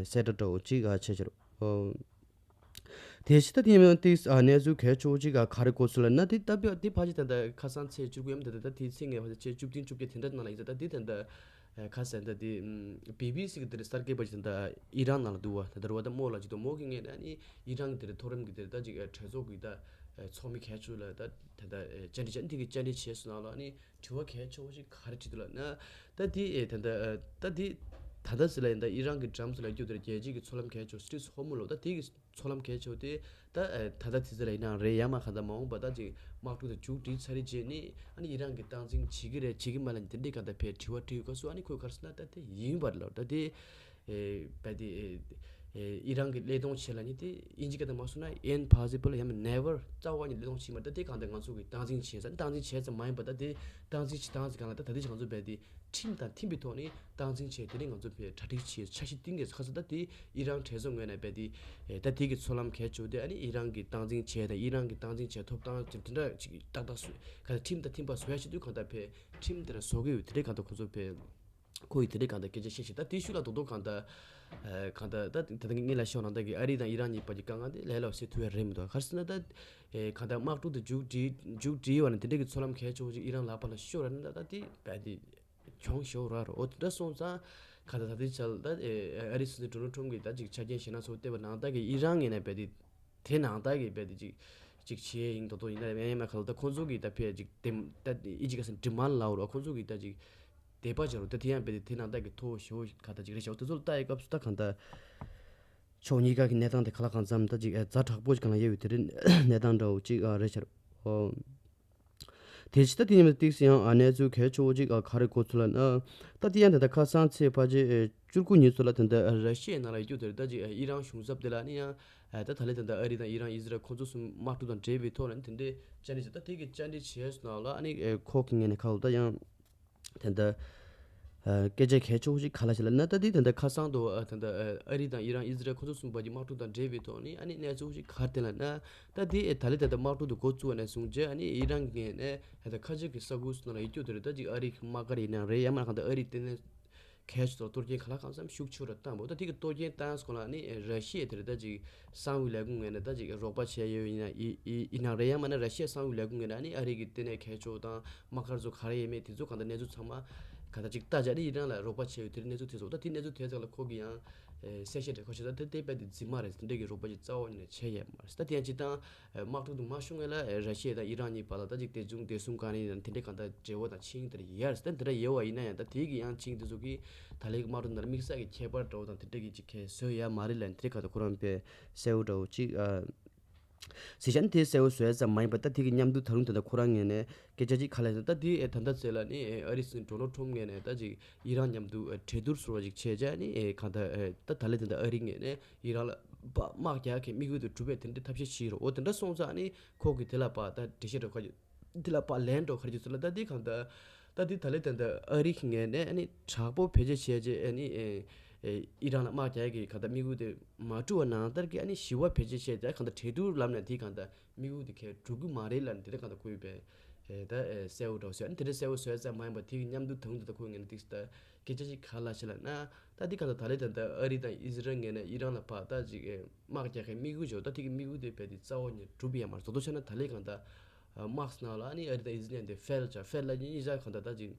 གསལ་བསྒྲགས་འདྲ་བོ་ཅིག་བྱས་ཕྱིར། དེ་ཕྱི་ད་དེ་ཡང་ཏིག་གནས་ཚུལ་གལ་ཆེ་བོ་ཅིག་ག་རེ་གོ་ཚུལ་ལ་ན། དེ་ལྟ་བུ་དེ་ཕལ་ཆེར་ད་ལྟ་ཁ་སང་ཚེས་བཅུ་དགུ་ཡམ་ད་ལྟ་ད་དེ་ཚེས་ངེས་པ་ཚེས་བཅུ་བདུན་བཅོ་བརྒྱད་དེ་འདྲ་ནང་ལ་ཡིན་ད། ད་དེ་ད་ལྟ་ཁ་སང་ད་དེ་བི་བི་སི་གི་དེ་རེད་གསར་འགོད་པ་ཅིག་ད་ལྟ་ཨི་རན་ནང་ལ་འདུག་བ། ད་ལྟ་རུ་བ་ད་མོ་ལ་ཅིག་ད་མོ་གི་ངས་ད་ནི་ཨི་རན་གི་དེ་རེད་མཐོ་རིམ་གི་དེ་རེད་ད་ཅིག་གྲོས་ཚོགས་གི་ད་ཚོགས་མི་གལ་ཆེ་ལ་ད་ད་ལྟ་བཅར་འདྲི་བྱས་ནས་དེ་གི་བཅར་འདྲི་བྱས་སོང་ན་ལ་ནི་དྲི་བ་གལ་ཆེ་བོ་ཞིག་ག་རེ་དྲིས་འདུག་ལབ་ན། ད་དེ་ཨེ་ད་ད་ད་དེ་ད་ད་ཟེར་ལ་ཡིན་ད་ཨི་རན་གི་འགྲམ་ཚོ་ལ་རྒྱུ་དེར་རྒྱལ་སྤྱི་གི་མཚོ་ལམ་གལ་ཆེ་བོ་སི་ཊི་རེཊ་ཧོར་མུ་ལོ་ད་དེ་གི་མཚོ་ལམ་གལ་ཆེ་བོ་དེ་ད་ཨེ་ད་ད་དེ་ཟེར་ལ་ཡིན་ན་རེད་ཡ་མ་ག་ད་མ་འོངས་པ་ད་ཅིག་དམག་འཁྲུག་དེ་མཇུག་སྒྲིལ་ཚར་རེད་བྱས་ནས་ཨ་ནི་ཨི་རན་གི་སྟངས་འཛིན་བྱེད་ཀྱི་རེད་བྱེད་ཀྱི་མ་ལ་ནི་དེ་འདྲའི་ག་ད་ཕེ་དྲི་བ་དྲིས་ཡོད་ག་སུ་ཨ་ནི་ཁོས་ག་རེ་ཟེར་ན་ད་དེ་ཡིན་པ་རེད་ལ་ད་དེ། ཨེ་བས་དེ་ཨེ་ཨེ་ཨི་རན་གྱི་ཀླད་སྟོང་བྱེད་ལ་ནི་དེ་དབྱིན་ཇི་སྐད་དུ་མ་སོང་ན་impossible ཡང་མིན་never རྩ་བ་ནས་ཀླད་སྟོང་བྱེད་མ་ད་དེ་གང་ལྟར་ང་ཚོ་གི་སྟངས་འཛིན་བྱེད་ས་སྟངས་འཛིན་བྱེད་ཙམ་མ་ཡིན་པ་ད་དེ་སྟངས་འཛིན་བྱེད་སྟངས་ཟེར་གང་ལ་ད་ད་དེ་ང་ཚོ་བས་དེ་ཁྲིམས་དང་མཐུན་པའི་ཐོག་ནས་སྟངས་འཛིན་བྱེད་དེ་ནི་ང་ཚོ་བས་གྲ་སྒྲིག་བྱེད་འཆར་གཞི་བཏིང་གས་ཁ་ས་ད་དེ་ཨི་རན་གྲོས་ཚོགས་ངོས་ནས་བས་དེ་ཨེ་ད་དེ་གི་མཚོ་ལམ་གལ་ཆེ་བ་དེ་ཨ་ནི་ཨི་རན་གྱི་སྟངས་འཛིན་བྱེད་དང་ཨི་རན་གྱི་སྟངས་འཛིན་བྱེད་ཐོབ་ཐང་དེ་འདྲ་ཅིག་ཏག་ཏག་བཟོ་ག་ད་ཁྲིམས་དང་མཐུན་པ་བཟོ་ཡ་བྱེད་དུས་གང་ལྟར་བས་ཁྲིམས་དེ་འདྲ་བཟོ་གི་ཡོད་དེ་འདྲའི་གང་ལྟར་ཁོ་ཚོ་བས། ཁོ་ཡིས་དེ་འདྲའི་གང་ལྟར་སྐད་ཆ་བཤད་ཤིང་ད་དེའི་ཤུལ་ལ་རྡོག་རྡོག་གང་ལྟར་ཨ་གང་ལྟར་ད་ད་ལྟ་ངས་ལ་ཤོག་ནང་ལྟ་གི་ཨ་རི་དང་ཨི་རན་གཉིས་བར་གྱི་དཀའ་ངལ་དེ་ལས་སླ་བོ་སེལ་ཐུབ་ཡ་རེད་མི་འདུག་ག་རེ་ཟེར་ན་ད་ཨེ་གང་ལྟར་དམག་འཁྲུག་དེ་མཇུག་སྒྲིལ་མཇུག་སྒྲིལ་བ་ནས་དེ་འདྲའི་གི་མཚོ་ལམ་གལ་ཆེ་བོ་ཅིག་ཨི་རན་ལག་པ་ལ་ཤོར་བ་ནི་ད་ད་དེ་བས་དེ་གྱོང་ཤོར་ར་རོ། འོ་དེ་འདྲ་སོང་ཙང་གང་ལྟར་ད་དེ་ཆ་ལ་ད་ཨེ་ཨ་རི་སྲིད་འཛིན་ཌོ་ནལ་ཊམ་གྱིས་ད་ཅིག་ཆ་རྐྱེན་ཞེ་ན་ཚོ་བལྟས་པ་ནང་ལྟ་གི་ཨི་རན་ངོས་ནས་བས་དེ་དེ་ནང་ལྟ་གི་བས་དེ་ཅིག་ཅིག་བྱས་ཡིན་མདོག་མདོག་ཡིན་ན་ཡང་ཡང་མ་ག་ལ་ད་ཁོང་ཚོ་གིས་ད་ཕེ་ཅིག་དེ་ད་ཨི་ཇི་ག་སན་ཌི་མན་ལའོ་རོ་ཁོང་ཚོ་གིས་ད་ཅིག་དད་པ་བྱ་རོགས་ད་དེ་ཡང་བས་དེ་དེ་ནང་ལྟ་གི་མཐོ་བོ་ཞེ་བོ་ག་ད་ཅིག་རེད་ཤག་དེ་ཚོ་ལ་ལྟ་ཡི་སྐབས་སུ་ད་གང་ལྟར་ཕྱོགས་གཉིས་ཀ་གི་གནས་སྟངས་དེ་ག་ལ་གང་འཚམ་ད་ཅིག་ཨ་ཛ་དྲག་པོ་ཅིག་གང་ལ་ཡོད་པའི་དེ་རིང་གནས་སྟངས་འདྲ་བོ་ཅིག་ཨ་རེད་ཤག་ཨོ། དེ་ཕྱི་ད་དེ་ཉིན་ཏིག་སི་ཡང་ཨ་གནས་ཚུལ་གལ་ཆེ་བོ་ཅིག་ཨ་ག་རེ་གོ་ཚུལ་ལ་ན་ད་དེ་ཡང་ད་ལྟ་ཁ་སང་ཚེས་ཕལ་ཆེར་བཅུ་དགུ་ཉིན་ཚོ་ལ་ད་ལྟ་ར་ཤི་ཡའི་ནང་ལ་ཡོད་རྒྱུ་དེ་རེད་ད་ཅིག་ཨི་རན་གཞུང་ཚབ་དེ་ལ་ནི་ཡང་ད་ད་ལས་ད་ལྟ་ཨ་རི་དང་ཨི་རན་ཨི་ཟི་རལ་ཁོང་ཚོ་གསུམ་དམག་འཁྲུག་དང་འབྲེལ་བའི་ཐོག་ལ་ནི་དེ་འདྲའི་བཅར་འདྲི་བྱས་ད་དེ་གི་བཅར་འདྲི་བྱས་སོང་ན་ལ་ཨ་ནི་ཁོག་གི་ངོས་ནས་ཁ་ལོ་ད་ཡང་། དེ་འདྲ་སྐད་ཆ་གལ་ཆེ་བོ་ཞིག་ག་ལ་ཞིག་ལ་ན་ད་དེ་དེ་འདྲ་ཁ་སང་དུ་དེ་འདྲ་ཨ་རི་དང་ཨི་རན་ཨི་ཟི་རལ་ཁོ་ཚོ་གསུམ་པ་གྱི་དམག་འཁྲུག་དང་འབྲེལ་བའི་ཐོག་ནས་ཨ་ནི་གནས་ཚུལ་ཞིག་ག་རེ་དེ་ལ་ན་ད་དེ་ད་ལས་དེ་འདྲ་དམག་འཁྲུག་དུ་འགོ་བཙུགས་པ་ནས་བཟུང་རྗེས་ཨ་ནི་ཨི་རན་ངོས་ནས་ད་ཁ་ཆེ་གི་ས་ཁུལ་སུ་ནང་ལ་ཡོད་རྒྱུ་དེ་རེད་ད་ཅིག་ཨ་རི་གི་དམག་སྒར་ཡིན་ན་རེད་ཡང་མ་གང་ལྟར་ཨ་རི་དེ་ནས་གལ་ཆེ་ཐོག་གཏོར་སྐྱོན་ག་ལ་གང་འཚམ་ཤུགས་ཆེ་རུ་བཏང་བ་ད་དེ་གི་གཏོར་སྐྱོན་བཏང་སྐོར་ལ་ནི་ར་ཤི་ཡ་དེ་རེད་ད་ཅིག་གསང་བའི་ལས་ཁུངས་ངོས་ནས་ད་ཅིག་རོགས་པ་བྱས་ཡོད་ཡིན་ན་ཡིན་ན་རེད་ཡང་མིན་ན་ར་ཤི་ཡ་གསང་བའི་ལས་ཁུངས་ངོས་ནས་ནི་ཨ་རི་གི་ལྟེ་གནས་གལ་ཆེ་བོ་དང་དམག་སྒར་ཚོ་ག་རེ་ཡོད་མེད་དེ་ཚོ་གང་ལྟར་གནས་ཚུལ་ཚང་མ་གང་ལྟར་ཅིག་ལྟ་བྱས་ནི་ཨི་རན་ལ་རོགས་པ་བྱས་ཡོད་དེ་རིང་གནས་ཚུལ་དེ་ཚོ་ད་དེ་གནས་ཚུལ་དེ་ཚོ་ལ་ཁོ་གི་ཡང་གསལ་བཤད་རེ་ཁོ་བྱས་ད་དེ་དེ་དཔེ་དེ་རྫུན་མ་རེད་དེ་འདྲ་གི་རོགས་པ་ཅིག་རྩ་བ་ཉིད་ནས་བྱས་ཡོད་མ་རེད་ད་དེ་ཡང་ཅིག་དང་། དམག་འཁྲུག་དུ་མ་ཤོང་ངེས་ལ་ར་ཤི་ཡ་དང་ཨི་རན་གཉིས་བར་ལ་ད་ཅིག་དེ་བཟུང་བདེ་སྲུང་ག་རེ་ཡིན་ན་དེ་འདྲའི་གང་ལྟར་འབྲེལ་བ་དང་ཆིངས་དེ་འདྲ་ཡོད་རེད་ད་དེ་འདྲ་ཡོད་པ་ཡིན་ན་ཡང་ད་དེ་གི་ཡང་ཆིངས་དེ་ཚོ་གི་ད་ལས་ཀྱི་དམག་འཁྲུག་ནང་དམིགས་བསལ་གྱི་ཁྱད་པར་འདྲ་བོ་དང་དེ་འདྲ་གི་ཅིག་གས་བཟོས་ཡ་མ་རེད་ལ་དེ་འདྲའི་གང་ལྟར་ཁོ་རང་པས་གསལ་བོ་འདྲ་བོ་ཅིག་ཨ། སི་ཅན་དེ་གསལ་བོ་བཟོས་ཙམ་མ་ཡིན་པ་ད་དེ་གི་མཉམ་དུ་ད་རུང་ད་ལྟ་ཁོ་རང་ངོས་ནས་སྐད་ཆ་ཅིག་ག་ལ་ད་ད་དེ་ད་ལྟ་ཚེ་ལ་ནི་ཨ་རི་སྲིད་འཛིན་ཌོ་ནལ་ཊམ་ངོས་ནས་ད་ཅིག་ཨི་རན་མཉམ་དུ་གྲོས་བསྡུར་ཟུར་བ་ཅིག་བྱས་བྱས་ནི་གང་ལྟར་ད་ད་ལས་ད་ལྟ་ཨ་རི་ངོས་ནས་ཨི་རན་ལ་དམག་རྒྱག་མཁན་དམིགས་ཡུལ་དེ་གྲུབ་པའི་དེ་འདྲའི་ཐབས་ཤེས་བྱེད་རོགས་འོ་དེ་འདྲ་སོང་ཙང་ནི་ཁོ་གི་དེ་ལ་ཕར་ད་འགྲེལ་བཤད་འགྲོ་ཁ་རྒྱུ་དེ་ལ་ཕར་ལན་འགྲོ་ཁ་རྒྱུ་ཚོ་ལ་ད་དེ་གང་ལྟར་ད་དེ་ད་ལས་ད་ལྟ་ཨ་རི་གི་ངོས་ནས་ཨ་ནི་དྲག་པོ་བེད་སྤྱོད་བྱས་རྗེས་ཨ་ནི་ཨི་རན་ལ་དམག་རྒྱག་གི་གང་ལྟར་དམིགས་ཡུལ་དེ་མ་གྲུབ་པ་ནང་ལྟར་གྱི་ཨ་ནི་ཞི་བ་བེད་སྤྱོད་བྱས་རྗེས་གང་ལྟར་གྲོས་བསྡུར་ལམ་ནས་དེ་གང་ལྟར་དམིགས་ཡུལ་དེ་གས་འགྲུབ་ཀྱི་མ་རེད་ལབ་ནས་དེ་འདྲ་གང་ལྟར་ཁོས་པས་ད་གསལ་བོ་འདྲ་བོ་བཟོས་ཨ་ནི་དེ་འདྲ་གསལ་བོ་བཟོས་ཙམ་མ་ཡིན་པར་དེ་གི་མཉམ་དུ་ད་རུང་ད་ལྟ་ཁོའི་ངོས་ནས་ཏིག་ད། སྐད་ཆ་ཞིག་ག་ལ་ཞིག་ལ་ན། ད་འདི་ག་ད་ད་ལས་ད་ལྟ་ཨ་རི་དང་ཨི་ཟི་རལ་ངོས་ནས་ཨི་རན་ལ་ཕར་ད་ཅིག་དམག་རྒྱག་མཁན་དམིགས་ཡུལ་ཅིག་ད་དེ་གི་དམིགས་ཡུལ་དེ་རྦད་དེ་རྩ་བ་ནས་འགྲུབ་ཡ་མ་རེད། བཟོ་ལྟ་ཆ་ན་ད་ལས་གང་ད་དམག་སྣ་ལ་ཨ་ནི་ཨ་རི་དང་ཨི་ཟི་རལ་དེ་ཕེལ་ཆ་ཕེལ་ལ་ནི་ཨི་ཟི་རལ་གང་ད་ད་ཅིག་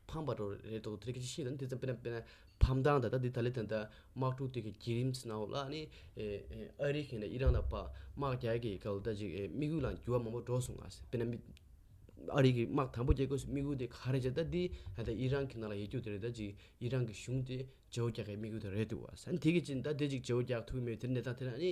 ཕམ་པ་འགྲོ་རེད་འདུག་དེ་གི་ཅིག་ཤེས་ད་ནི་དེ་ཙམ་དཔེར་ན་དཔེར་ན་ཕམ་ཐང་ད་ད་འདི་ད་ལས་ད་ད་དམག་འཁྲུག་དེ་གི་བརྒྱུད་རིམ་སྣ་ལ་ཨ་ནི་ཨ་རི་གང་ད་ཨི་རན་ལ་ཕར་དམག་རྒྱག་གི་ག་ལ་ད་ཅིག་དམིགས་ཡུལ་ལ་འགྱུར་བ་མང་པོ་འགྲོ་སོང་ང་ཟེར་དཔེར་ན་མི་ཨ་རི་གི་དམག་དང་པོ་རྒྱག་དགོས་སུ་དམིགས་ཡུལ་དེ་ག་རེ་བྱས་ད་འདི་ད་ཨི་རན་གི་ནང་ལ་ཡོད་རྒྱུ་དེ་རེད། ད་ཅིག་ཨི་རན་གི་གཞུང་དེ་བརྗེ་པོ་རྒྱག་གི་དམིགས་ཡུལ་དེ་རེད་འདུག་བ། ས་དེ་གི་ཅིག་ད་དེ་ཅིག་བརྗེ་པོ་རྒྱག་ཐུབ་མེད་དེ་ནས་ད་དེ་ན་ནི་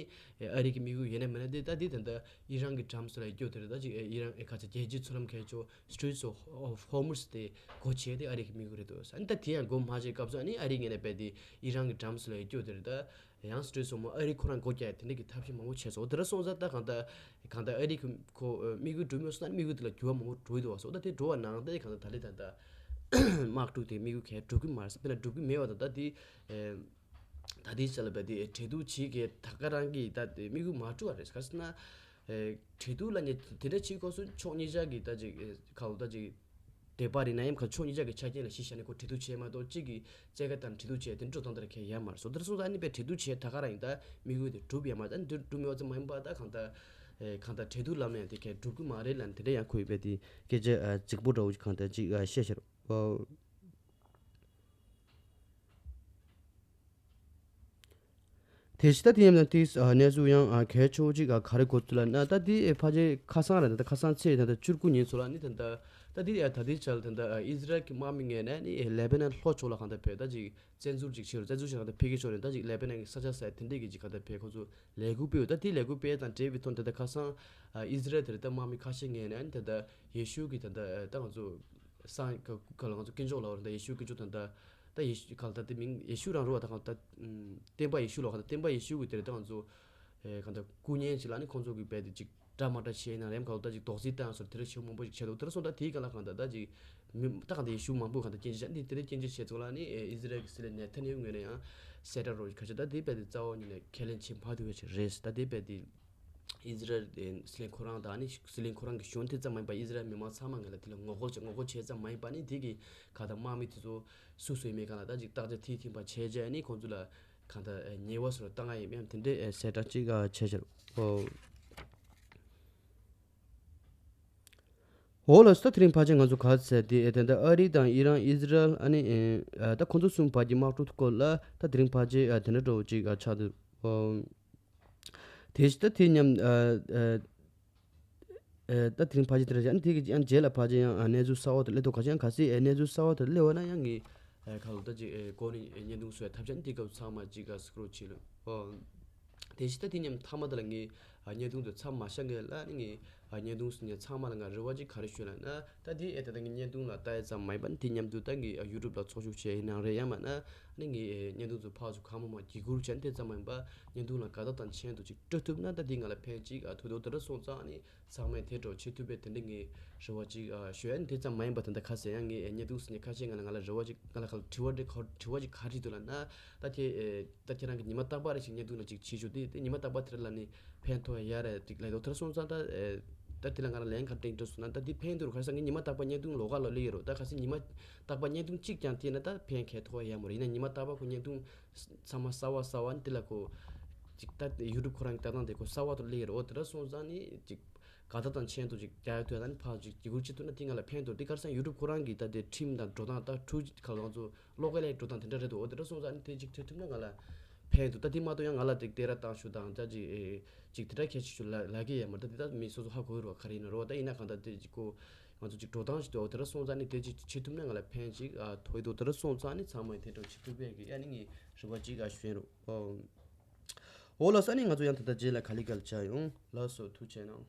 ཨ་རི་གི་དམིགས་ཡུལ་ཡིན་ན་མིན་ན་དེ་ད་འདི་ད་ད་ཨི་རན་གི་འགྲམ་སུ་ལ་ཡོད་རྒྱུ་དེ་རེད། ད་ཅིག་ཨི་རན་ཨེ་ག་ཚ་རྒྱལ་སྤྱིའི་མཚོ་ལམ་གལ་ཆེ་Straits of Hormuz དེ་སྒོ་ཕྱེ་དེ་ཨ་རི་གི་དམིགས་ཡུལ་རེད་འདུག་བ། ས་ད་དེ་ཡང་སྒོ་མ་ཕྱེ་སྐབས་སུ་ཨ་ནི་ཨ་རི་ངོས་ནས་རྦད་དེ་ཨི་རན་གི་འགྲམ་སུ་ལ་ཡོད་རྒྱུ་དེ་རེད་ད། ཡང་སི་ཊི་རེཊ་ཧོར་མུཛ་ཨ་རི་ཁོ་རང་སྒོ་རྒྱག་ཡ་དེ་འདྲ་གི་ཐབས་ཤེས་མང་པོ་བྱས་སོང་། དེ་འདྲ་སོང་ཙང་ད་གང་ལྟར་གང་ལྟར་ཨ་རི་གི་ཁོ་དམིགས་ཡུལ་འགྲུབ་མེད་སོང་ན་དམིགས་ཡུལ་དེ་ལ་འགྱུར་བ་མང་པོ་འགྲོ་གི་འདུག་བ། སོང་ད་དེ་འགྲོ་བ་ནང་ད་གང་ལྟར་ད་ལས་ད་ལྟ་དམག་འཁྲུག་དེ་དམིགས་ཡུལ་གས་འགྲུབ་གི་མ་རེད་ཟེར། དཔེར་ན་འགྲུབ་གི་མེད་བ་ད་ལྟ་དེ་ ད་ལྟའི་ཆ་ལ་བས་དེ་འབྲེལ་གཏུག་བྱེད་མཁན་ད་ག་རང་གིས་ད་དེ་དམིགས་ཡུལ་མ་འགྲུབ་པ་རེད། ག་ཟེར་ན། ཨེ། འབྲེལ་གཏུག་ལབ་མཁན་དེ་འདྲ་བྱེད་དགོས་སུ་ཕྱོགས་གཉིས་ཆ་གི་ད་ཅིག་ཨེ། ག་ལ་ད་ཅིག་དད་པ་རེད་ན་ཡང་ཁ་ཕྱོགས་གཉིས་ཆ་གི་ཆ་རྐྱེན་ལ་གཞི་བཞག་ནས་ཁོ་འབྲེལ་གཏུག་བྱས་མ་གཏོགས་གཅིག་གིས་བཙན་བཀའ་བཏང་འབྲེལ་གཏུག་བྱས་དེ་འགྲོ་སྟངས་དེ་ལ་ཁས་ཡ་མ་རེད། སོ་དེར་སོང་ཙང་ཨ་ནི་བས་འབྲེལ་གཏུག་བྱས་ད་ག་རང་ཡིན་ད་དམིགས་ཡུལ་དེ་འགྲུབ་ཡ་མ་རེད། ད་འདི་འགྲུབ་མེད་པ་ཙམ་མ་ཡིན་པ་ད་གང་ལྟར་ཨེ། གང་ལྟར་འབྲེལ་གཏུག་ལབ་ན་ཡང་དེ་ཁས་འགྲུབ་གི་མ་རེད་ལབ་ནས་དེ་འདྲ་ཡང་ཁོས་བས་དེ་སྐད་ཆ་ཨ། རྫིག་པོ་འདྲ་བོ་ཅིག་གང་ལྟར་ཅིག་ཨ། བཤད་ཤར། ཨོ། དེ་བཞིན་ད་དེ་ཡིན་ན་དེ་གནས་ཚུལ་ཡང་གལ་ཆེ་བོ་གཅིག་ག་རེ་གོ་ཚུལ་ལ་ན། ད་དེ་ཕལ་ཆེར་ཁ་སང་རེད། ད་ཁ་སང་ཚེས་ད་ལྟ་བཅུ་དགུ་ཉིན་ཚོ་ལ་ནི་ད་ལྟ་ད་དེ་ད་ལྟའི་ཆར་ལ་ད་ལྟ་ཨི་ཟི་རལ་གྱི་དམག་མི་ངོས་ནས་ནི་ལེ་པ་ནན་ལྷོ་ཕྱོགས་ལ་གང་ལྟར་བོད་ད་ཅིག་བཙན་འཛུལ་ཅིག་བྱས་རུང་བཙན་འཛུལ་བྱས་གང་ལྟར་ཕ་གི་ཕྱོགས་ནས་ད་ཅིག་ལེ་པ་ནན་གྱི་ས་ཆ་ཟེར་དེ་འདྲས་ཀྱི་ཅིག་གང་ལྟར་བོད་ཁོ་ཚོ་ལས་འགུལ་སྤེལ་ཡོད། ད་དེ་ལས་འགུལ་སྤེལ་དང་འབྲེལ་བའི་ཐོག་ད་ལྟ་ཁ་སང་ཨི་ཟི་རལ་དེར་ད་དམག་མི་ཁ་ཤས་ངོས་ནས་ནི་ད་ལྟ་ཡེ་ཤུ་གི་ད་ལྟ་ད་ང་ཚོ་སང་ག་ལ་ང་ཚོ་དཀོན་མཆོག་ལ་འོ་རེད། ད་ཡེ་ཤུ་དཀོན་མཆོག་དང་ད་ད་ཡེ་ཤུ་ག་ལ་ད་དེ་མིང་ཡེ་ཤུ་རང་རུ་བ་ད་གང་ད་བསྟན་པ་ཡེ་ཤུ་ལ་གང་ད་བསྟན་པ་ཡེ་ཤུ་གི་དེ་རེད། ད་ང་ཚོ་གང་ད་སྐུ་བརྙན་ཅིག་ལ་ནི་ཁོང་ཚོ་གི་བས་དེ་ཅིག་འདྲ་མ་འདྲ་བྱས་ན་རེམ་ག་ལ་ད་ཅིག་དོགས་སེལ་བཏང་སོར་དེ་རེད་ཆེ་མང་པོ་ཅིག་བྱས་འདུག་དེ་རེད་སོང་ད་དེའི་ག་ལ་གང་ད་ད་ཅིག་མི་ད་གང་ད་ཡེ་ཤུ་མང་པོ་གང་ད་སྐྱོན་བརྗོད་བྱས་འདི་དེ་རེད་སྐྱོན་བརྗོད་བྱས་ཚོ་ལ་ནི་ཨི་ཟི་རལ་གི་སྲིད་བློན་ནེ་ཐན་ཡ་ཧུ་ངོས་ནས་ཡང་གསལ་བསྒྲགས་རོགས་ཁ་ཆེ་ད་དེ་བས་དེ་རྩ་བ་ཉིད་ནས་ཁས་ལེན་བྱེད་མ་ཐུབ་པ་ཅིག་རེད། ད་དེ་བས་དེ། ཨི་ཟི་རལ་སྲིད་བློན་ཁོ་རང་དང་ནི་སྲིད་བློན་ཁོ་རང་གི་གཞུང་དེ་ཙམ་མ་ཡིན་པར་ཨི་ཟི་རལ་མི་མང་ཚང་མ་ངེད་ལ་དེ་ལ་ངོ་རྒོལ་བྱས་ངོ་རྒོལ་བྱས་ཙམ་མ་ཡིན་པར་ནི་དེ་གི་ག་ད་དམག་མི་དེ་ཚོ་སུ་སུ་ཡིན་མེད་གང་ལ་ད་ཅིག་བརྟག་དཔྱད་མཐིལ་ཕྱིན་པ་བྱས་རྗེས་ནི་ཁོང་ཚོ་ལ་གང་ད་ཉེས་པ་སོར་བཏང་ཡ་ཡིན་མིན་དེ་འདྲའི་གསལ་བསྒྲགས་ཅིག་བྱས་ཤར། ཨོ། འོ་ལགས་སོ། ད་དེ་རིང་ཕལ་ཆེར་ང་ཚོ་ག་ཚད་དེ་ཨེ་ད་ད་ཨ་རི་དང་ཨི་རན་ཨི་ཟི་རལ་ཨ་ནི་ཨེ་ད་ཁོང་ཚོ་གསུམ་བར་གྱི་དམག་འཁྲུག་སྐོར་ལ་ད་དེ་རིང་ཕལ་ཆེར་ཨ་དེ་འདྲ་འདྲ་བོ་ཅིག་ཨ་ཆགས་འདུག་ཨོ། དེ་བཞིན་ད་དེ་མཉམ་ཨ་ཨ་ཨ་ད་དེ་རིང་ཕལ་ཆེར་དེ་འདྲ་ཞིག་ཨ་ནི་དེ་གི་ཡང་རྗེས་ལ་ཕལ་ཆེར་ཡང་ཨ་གནས་ཚུལ་གསར་བ་དེ་སླེབས་འདུག་ག་ཅི་ཡང་གལ་སྲིད་ཨེ་གནས་ཚུལ་གསར་བ་དེ་སླེབས་པ་ན་ཡང་ངས་ཨ་ཁ་ལོ་ད་ཅིག་ཨེ་གོ་ནས་ཨེ་བརྙན་ཐུང་བཟོ་ཡ་ཐབས་ཆག་ནི་དེ་སྐབས་ཚང་མ་ཅིག་ཨ་སི་ཀྲོལ་བྱེད་ལ་ཨོ། དེ་བཞིན་ད་དེ་མཉམ་མཐའ་མ་དེ་ལ་ངས་ཨ་བརྙན་ཐུང་དེ་མཚམས་མ་བཞག་སྔོན་ལ་ནི་ངས་ཨ་བརྙན་ཐུང་ཟིན་ནས་ཚང་མ་ལ་ང་རེ་བ་ཅིག་ག་རེ་ཞུ་ལབ་ན། ད་དེ་ཨེ་ད་ད་ངས་བརྙན་ཐུང་ལ་ལྟ་ཡ་ཙམ་མ་ཡིན་པ་ནི་དེ་མཉམ་དུ་ད་ངས་ཨ་ཡུ་ཊུབ་ལ་ཚོགས་ཞུགས་བྱས་ཡིན་ནའང་རེད། ཡང་མིན་ན་ནི་ངས་ཨེ་བརྙན་ཐུང་ཚོ་ཕར་ཚུར་གང་མང་མང་བརྒྱུད་བསྐུར་བྱས་ནས་དེ་ཙམ་མ་ཡིན་པ་བརྙན་ཐུང་ལ་དགའ་རྟགས་དང་མཆན་དུ་ཅིག་སྤྲོད་ཐུབ་ན་ད་དེ་ང་ལ་ཕན་ཅིག་ཨ་ཐོགས་འདུག་དེ་འདྲ་སོང་ཙང་ནི་ཚང་མས་དེ་འདྲ་བྱེད་ཐུབ་པའི་དེ་འདྲ་ངས་རེ་བ་ཅིག་ཨ་ཞུ་ཡ་ནི་དེ་ཙམ་མ་ཡིན་པ་ད་ལྟ་ཁ་སང་ཡང་ངས་ཨེ་བརྙན་ཐུང་ཟིན་ནས་ཁ་ཤས་ང་ལ་ང་ལ་རེ་བ་ཅིག་ང་ལ་ག་ལ་དྲི་བ་འདྲ་ག་དྲི་བ་ཅིག་ག་རེ་འདུག་ལབ་ན། ད་དེ་ཨེ་ད་ཁྱེད་རང་གི་ཉི་མ་རྟག་པར་རེ་ཞིག་བརྙན་ཐུང་ལ་ཅིག་བྱེད་ཆོག་དེ་དེ་ཉི་མ་རྟག་པར་དེ་ལ་ནི་ཕན་ཐོགས་ཡ་རེད་ཅིག་ལབ་འདུག་དེ་འདྲ་སོང་ཙང་ད་ཨེ་ད་དེ་ལ་ང་ལ་ལན་ག་འདྲ་འདྲ་སོང་ན་ད་དེ་ཕན་འདུག་ག་ས་ངས་ཉི་མ་རྟག་པར་བརྙན་ཐུང་ལོགས་ཀ་ལ་སླེབས་ཡོད་རོགས། ད་ག་ས་ཉི་མ་རྟག་པར་བརྙན་ཐུང་གཅིག་ཀྱང་བལྟས་ན་ད་ཕན་ག་ཐོགས་ཡ་མ་རེད། ཡིན་ན་ཉི་མ་རྟག་པར་ཁོ་བརྙན་ཐུང་ཚང་མ་གསར་བ་གསར་བ་ནི་དེ་ལ་ཁོ་ཅིག་ད་ཡུ་ཊུབ་ཁོ་རང་གི་ལྟ་སྟངས་དེ་ཁོ་གསར་བ་དུ་སླེབས་ཡོད་རོགས། དེ་འདྲ་སོང་ཙང་ནི་ཅིག་དགའ་རྟགས་དང་མཆན་དུ་ཅིག་རྒྱག་ཡ་ཐོས་ད་ནི་ཕར་ཅིག་བརྒྱུད་བསྐུར་བྱེད་ཐུབ་ན་དེ་ང་ལ་ཕན་འདུག་དེ་ག་རེ་ཟེར་ན་ཡུ་ཊུབ་ཁོ་རང་གི་ད་དེ་ཁྲིམས་དང་འགྲོ་སྟངས་ད་ཁྲུ་ག་ལ་ང་ཚོ་གློག་ཀ་ལའི་འགྲོ་སྟངས་དེ་འདྲ་རེད་འདུག་འོ་དེ་འདྲ་སོང་ཙང་ནི་དེ་ཅིག་ཐོས་ཐུབ་ན་ང་ལ་ཕན་འདུག་ད་དེ་མ་གཏོགས་ཡང་ང་ལ་དེ་སྟེར་ར་བཏང་ཞུ་དང་ད་ཅིག་ཨེ་ཅིག་དེ་འདྲ་ཁྱད་ཆོས་ཞུ་ལ་ལ་གི་ཡ་མ་ད་དེ་ད་མི་སོ་སོ་ཧ་གོ་རུ་བ་ག་རེ་ཡིན་ན་རོ། ད་ཡིན་ན་གང་ད་དེ་ཅིག་གོ་ང་ཚོ་ཅིག་འགྲོ་སྟངས་ཞིག་འདུག་འོ་དེ་འདྲ་སོང་ཙང་ནི་དེ་ཅིག་བྱེད་ཐུབ་ན་ང་ལ་ཕན་ཅིག་ཨ་ཐོགས་འདུག་དེ་འདྲ་སོང་ཙང་ནི་ཚང་མས་དེ་འདྲ་བྱེད་ཐུབ་པའི་གི་ཡ་ནི་ངས་རེ་བ་ཅིག་ཨ་ཞུ་ཡིན་རོ། འོ་ལགས་སོ། ཨ་ནི་ང་ཚོ་ཡང་ད་ལྟ་རྗེས་ལ་ག་ལེ་ག་ལེ་བྱ་ཡོང་ལགས་སོ། ཐུགས་རྗེ་གནང་།